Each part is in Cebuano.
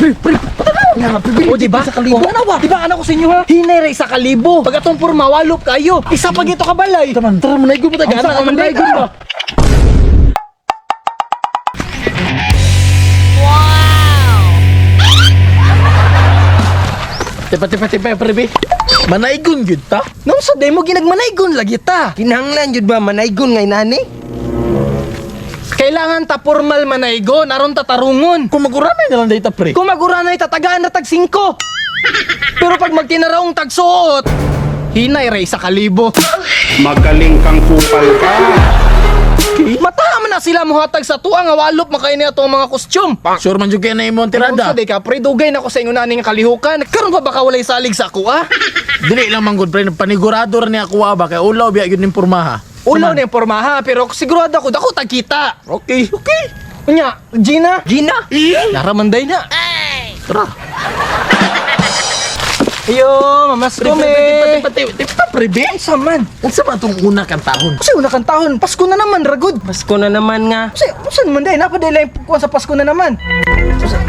Pre, pre, o, di ba? Sa kalibo. O, ano ba? Di ba, ano ko sa inyo ha? Hinay ra isa kalibo. Pag atong purma, walop kayo. Isa pa gito kabalay. Taman, tara manaygon mo tayo. Ang sa Manaygon ba? Tipa, tipa, tipa, pre, be. Manaygon gyud ta? Nung sa demo, ginagmanaygon lagi ta. Kinahanglan jud ba manaygon ngay nani? Kailangan ta formal manaygon, aron ta tarungon. Kung maguranay na lang data, pre. Kung maguranay, tatagaan na tag 5. Pero pag magtinaraong tagsuot, hinay ra isa kalibo. Magaling kang kupal ka. Mata man na sila mohatag sa tuwa nga walop makaini ato ang mga kostyum. Sure man jud kay na imong tirada. Ano sa di ka, pre, dugay na ko sa ingon ani nga kalihukan. Karon pa baka walay salig sa ako ah? Dili lang man gud pre, panigurado ra ni ako ba kay ulaw biya gyud ning pormaha. Ulaw na yung pormaha, pero sigurado ako, dako tagkita. Okay, okay. Unya, Gina? Gina. Naramanday na. Tara. Ayo, mamas Pre, ko pre, me. tipa, tipa, tipa, tipa, pre, be. Unsa man? Unsa ba itong una kang tahon? Kasi una kang tahon, Pasko na naman, ragod. Pasko na naman nga. Kasi, unsa man day, napaday lang yung kuwan sa Pasko na naman.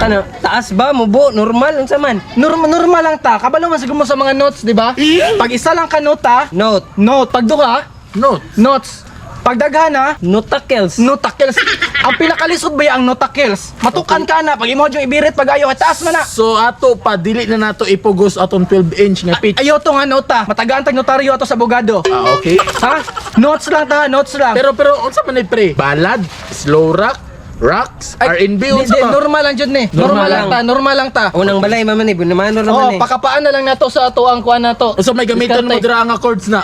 Ano, taas ba mubo normal unsa man? Normal, normal lang ta, kabalo man siguro mo sa mga notes, di ba? Pag isa lang ka nota, Note. note. Pag duha, No. notes. Pag daghan ha, Notakels. notakels. Ang pinakalisod ba ang notakels? Matukan ka na, pag imo yung ibirit, pag ayo, taas man na. So ato pa dili na nato ipugos atong 12 inch nga pitch. Ayo to nga nota. Matagaan tag notaryo ato sa abogado. Ah, okay. Ha? Notes lang ta, notes lang. Pero pero unsa man ni pre? Ballad, slow rock, rocks, Ay, R&B di, unsa di, ba? normal lang jud ni. Normal, Normal lang lang. ta, normal lang ta. Unang balay man ni bunamano Oh, naman eh. pakapaan na lang nato sa ato ang kuan nato. Unsa may gamiton mo Diskarte. dira ang chords na?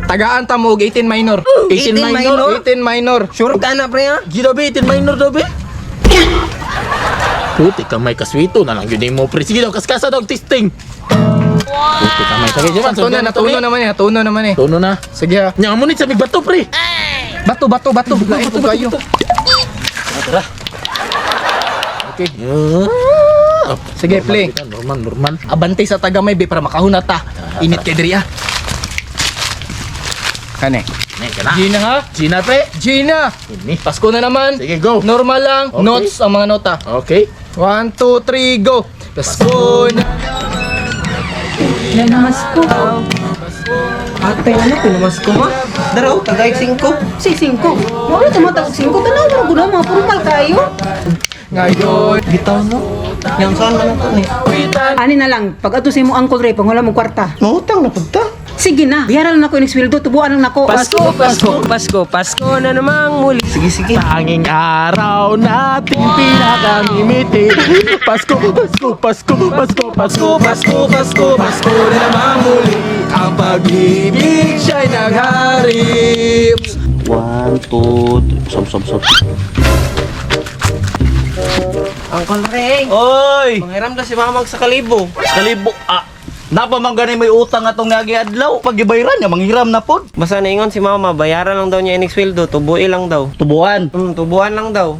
Tagaan ta mo og 18 minor. 18 18 minor. minor? 18 minor. Sure ka na pre ha? Gino be 18 minor daw be? Puti ka may kaswito na lang yun mo pre. Sige daw kaskasa daw testing. Puti ka may sige man. Tuno na, tuno naman eh, tuno naman eh. Tuno na. Sige ha. Nya mo ni sa mig bato pre. Bato, bato, bato. Lain po kayo. Okay. Sige, play. Normal, normal. Abante sa tagamay be para makahuna ta. Init kay diri ah. Kane. Ne kana. Gina ha? Gina pre. Gina. Ini. Pasko na naman. Sige, go. Normal lang. Okay. Notes ang mga nota. Okay. 1, 2, 3, go! Pasko na. Namasko. Ate ano pinamasko ma? Daraw tagay 5. Si singko. Mao ra tawag singko tanaw mo gud mga formal kayo. Ngayon. Bitaw no. Yang saan man to ni? Ani na lang pag ato sa imo Uncle Ray pangwala mo kwarta. Mangutang na pud ta. Sige na, bayaran lang nako ining sweldo, tubuan lang nako. Pasko, Pasko, Pasko, Pasko na namang muli. Sige, sige. Tanging araw nating pinakamimiti. Pasko, Pasko, Pasko, Pasko, Pasko, Pasko, Pasko, Pasko na naman muli. Ang pag-ibig siya'y naghari. 1, 2, 3, sob, sob, sob. Uncle Ray, Oy! manghiram na si Mamag sa kalibo. Kalibo, ah! Napa man gani may utang atong ngagi adlaw. Pag gibayran niya, manghiram na pod. Basta naingon si Mama, bayaran lang daw niya inig sweldo, tubuin lang daw. Tubuan. Tubuan lang daw.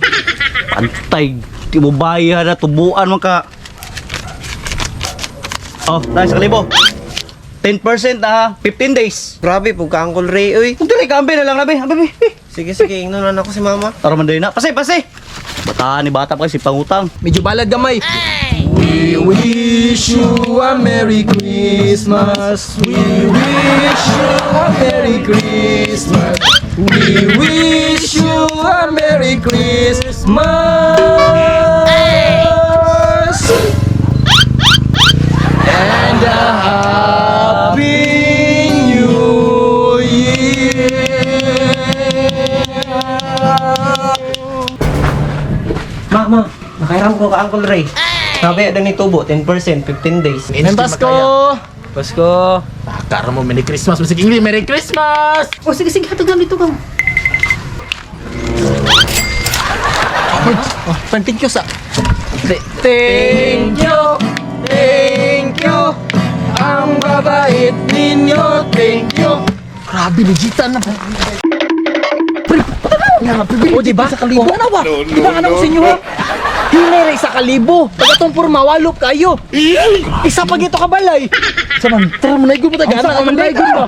Pantay. Di mo bayar na, tubuan man ka. Oh, tayo sa kalibo. 10% ah, 15 days. Grabe po ka Uncle Ray, uy. Kung dili ka, ambi na lang nabi. Ambi, ambi. Sige, sige, ingnon na ako si Mama. Tara man na. Pase, pase. Bataan ni bata pa kasi pangutang. Medyo balad gamay. We wish you a Merry Christmas. We wish you a Merry Christmas. We wish you a Merry Christmas. And a Happy New Year. Mama, nakahiram ko ka Uncle Ray. Sabi, ni tubo, 10%, 15 days. And Pasko! Pasko. Takara mo, Merry Christmas. Masig English, Merry Christmas! O sige sige hatag na dito ka. Oh, pan thank you sa. Thank you. Thank you. Ang babait ninyo. Thank you. Grabe, legitan na. Pre, o, di ba? Sa kalibo. O, ano ba? Di ba ano ko sa inyo ha? Hinay ra isa kalibo. Pag atong purma, walop kayo. Isa pa gito kabalay. Sa man, tara manaygon mo tayo. Ang sa Manaygon ba?